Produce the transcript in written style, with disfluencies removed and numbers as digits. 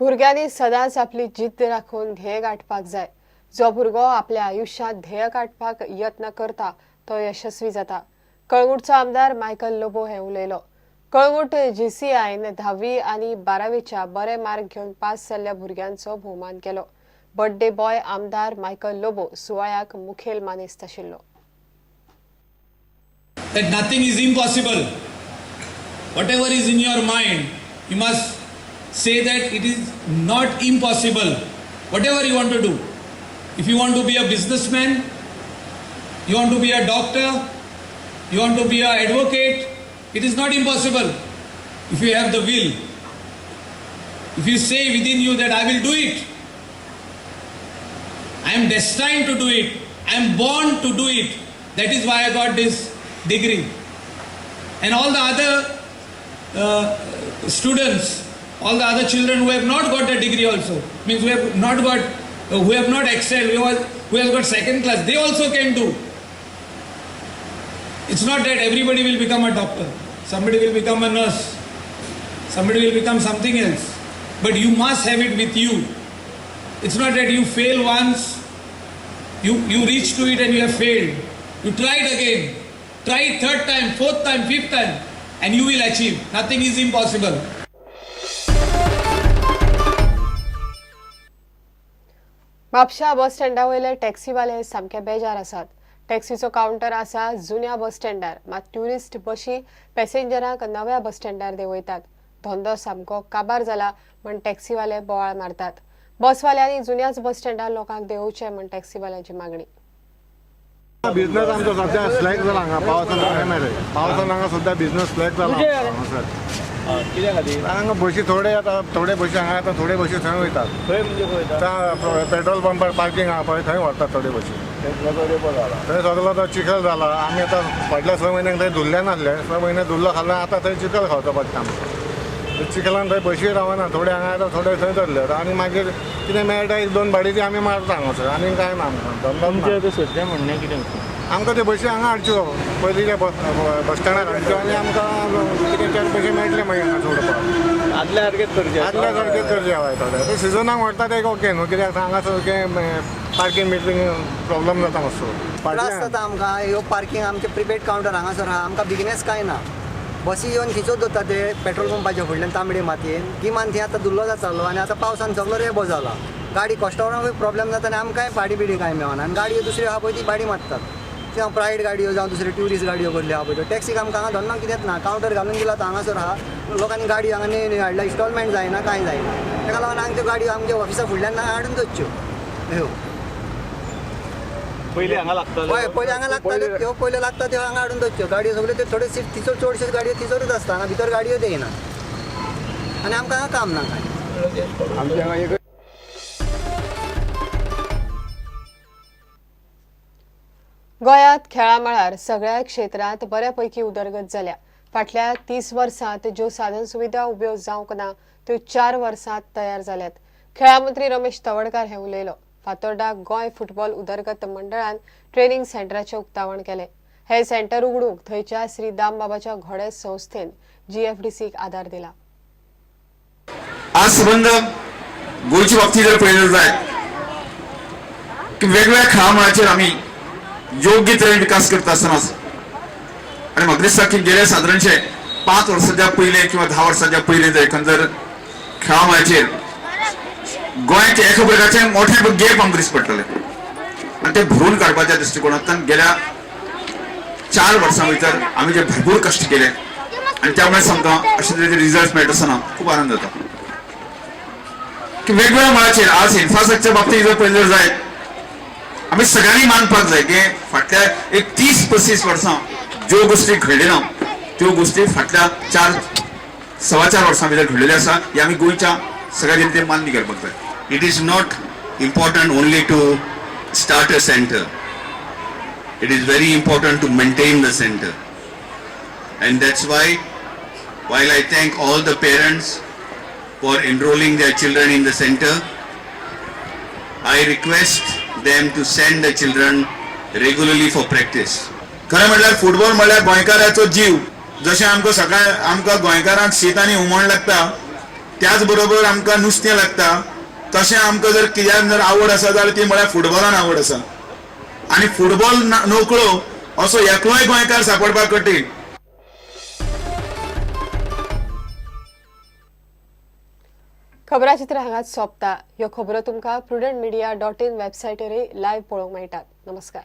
भुरग्यांनी सदांच आपली जिद्द राखून ध्येय गाठपाक जाय. जो भुरगो आपल्या आयुष्यात ध्येय गाठपाक यत्न करता तो यशस्वी जाता. कळंगूटचो आमदार मायकल लोबो हे उलयलो. कळंगूट जीसीआयन 10वी आनी 12वीच्या बरे मार्क घेवन पास जाल्ल्या भुरग्यांचो भोवमान केलो. बर्थडे बॉय आमदार मायकल लोबो सुवाळ्याक मुखेल मानेस्त आशिल्लो. That nothing is impossible. Whatever is in your mind, you must say that it is not impossible. Whatever you want to do. If you want to be a businessman, you want to be a doctor, you want to be an advocate, it is not impossible. If you have the will. If you say within you that I will do it, I am destined to do it, I am born to do it, that is why I got this degree. And all the other students, all the other children who have not got a degree also, means who have not got, who have not excelled, who have got second class, they also can do. It's not that everybody will become a doctor, somebody will become a nurse, somebody will become something else, but you must have it with you. It's not that you fail once, you reach to it and you have failed. You try it again, try it third time, fourth time, fifth time, and you will achieve. Nothing is impossible. म्हापशा बस स्टँडा वयले टॅक्सीवाले सामके बेजार आसात. टॅक्सीचो counter आसा जुन्या बस स्टँडार, मात tourist बशी पॅसेंजरांक नव्या बस स्टँडार देंवयतात. धंदो सामको काबार जाला म्हण टॅक्सीवाले बोवाळ मारतात. बसवाल्यांनी जुन्याच बस स्टँडार लोकांक देंवोवचें म्हण टॅक्सीवाल्यांची मागणी. बिझनेस आमचो सद्या स्लॅक जाला हांगा पावसान मेरे पावसान हांगा सद्या बिझनेस स्लॅक जाला हांगासर. कित्या खातीर? हांगा बशी थोडे येता, थोडे बशी हांगा येता, थोडे बशी थंय वयतात. खंय म्हणजे खंय वयता? त्या पेट्रोल पंपार पार्किंग आहा पळय थंय व्हरतात थोडे बशी. थंय सगलो तो चिखल जाला. आमी आतां फाटल्या 6 म्हयन्यांक थंय धुल्ले नासले, 6 म्हयने धुल्लो खाल्लो, आतां थंय चिखल खावचो पडटा आमकां. चिखलान थंय बशी रावना, थोडे हांगा येता, थोडे थंय धरले आनी मागीर कितें मेळटा 1-2 भाडी ती आमी मारता हांगासर, आनी कांय ना आमकां धंदोच ना. तुमचें आतां सद्या म्हणणें कितें आसा? आमकां त्यो बशी हांगा हाडच्यो, पयलींच्या बस स्टँडार हाडच्यो आनी आमकां कितें 4 पयशे मेळटले मागीर हांगा सोडपाक. आदल्या सारकेच करचें. आदल्या सारकेच करचें हय. थोडे ते सिजनाक व्हरता ते ओके न्हू, कित्याक हांगा सारकें पार्किंग बिर्किंग प्रॉब्लम जाता मातसो. त्रास जाता आमकां. ह्यो पार्किंग आमचें प्रिपेड कावंटर हांगासर आहा, आमकां बिजनेस कांय ना. बसी येवन खिचोत दवरता ते पेट्रोल पंपाच्या फुडल्यान तांबडे मातयेन. गिमान थंय आतां धुल्लो जातालो आनी आतां पावसान सगलो रेबो जाला. गाडी कस्टमरांकूय प्रॉब्लम जाता आनी आमकांय भाडी बिडी कांय मेळना. आनी गाडयो दुसऱ्यो आहा पळय ती भाडी मारतात, जावं प्रायवेट गाडयो जावं दुसऱ्यो ट्युरिस्ट गाडयो कसल्यो आहा पळय त्यो. टॅक्सीक आमकां हांगा धन्नो कितेंच ना, कावंटर घालून दिला तो हांगासर आहा. लोकांनी गाडयो हांगा न्हय न्हय हाडल्या, इन्स्टॉलमेंट जायना, कांय जायना. ताका लागून हांगा त्यो गाडयो आमच्या ऑफिसा फुडल्यान हाडून दवरच्यो. ह्यो पयलीं हांगा लागताल्यो. हय, पयलीं हांगा लागताल्यो त्यो, पयल्यो लागता त्यो हांगा हाडून दवरच्यो गाडयो सगल्यो. त्यो थोड्यो सीट थिंचर, चडश्यो गाडयो थिंचरूच आसता, हांगा भितर गाडयो येना आनी आमकां हांगा काम ना कांय. आमच्या हांगा एक गोंयांत खेळा मळार सगळ्या क्षेत्रांत बऱ्यापैकी उदरगत जाल्या. फाटल्या 30 वर्सांत ज्यो साधन सुविधा उब्यो जावंक ना त्यो 4 वर्सांत तयार जाल्यात. खेळा मंत्री रमेश तवडकार हे उलयलो. फातोर्डा गोंय फुटबॉल उदरगत मंडळान ट्रेनिंग सेंटराचें उक्तावण केलें. हे सेंटर उगडूंक थंयच्या श्री दामबाबाच्या घोडे संस्थेन जीएफडीसीक आदार दिला. आज संबंध गोंयच्या बाबतीत जर पळयलें जायत की वेगवेगळ्या खेळा मळाचेर आमी योग्य तरेन विकास करता आसतना आनी म्हाका दिसता की गेल्या सादारणशे 5 वर्साच्या पयले किंवा 10 वर्साच्या पयले जर एकंदर खेळा मळाचेर गोंयाचे एका प्रकारचे मोठे गॅप आमकां दिसपी पडटले आनी ते भरून काडपाच्या दृश्टिकोनांतल्यान गेल्या 4 वर्सां भितर आमी जे भरपूर कश्ट केले आनी त्यामुळे सांगता अशे तरेचे रिजल्ट मेळटा आसतना खूब आनंद जाता की वेगवेगळ्या मळाचेर आज इन्फ्रास्ट्रक्चर बाबतीत जर पळयलें जायत आमी सगळ्यांनी मानपाक जाय की फाटल्या एक 30-35 वर्सां ज्यो गोश्टी घडल्यो ना त्यो गोश्टी फाटल्या 4-4.25 वर्सां भितर घडलेल्यो आसा. हे आमी गोंयच्या सगळ्या जनतेन मान्य करपाक जाय. It is not important only to start a center. It is very important to maintain the center. And that's why, while I thank all the parents for enrolling their children in the center, I request them to send the children regularly for practice. खरें म्हळ्यार football म्हळ्यार गोंयकाराचो जीव. जशें आमकां सकाळ आमकां गोंयकारांक शीत आनी हुमण लागता त्याच बरोबर आमकां नुस्तें लागता. तशें आमकां जर कित्यान जर आवड आसा जाल्यार ती म्हळ्यार फुटबॉलान आवड आसा. आनी फुटबॉल नोकळो असो एकलोय गोंयकार सापडपाक कठीण. खबराचित्र हांगाच सोंपता. ह्यो खबरो तुमकां prudentmedia.in वेबसायटीरय लायव्ह पळोवंक मेळटात. नमस्कार.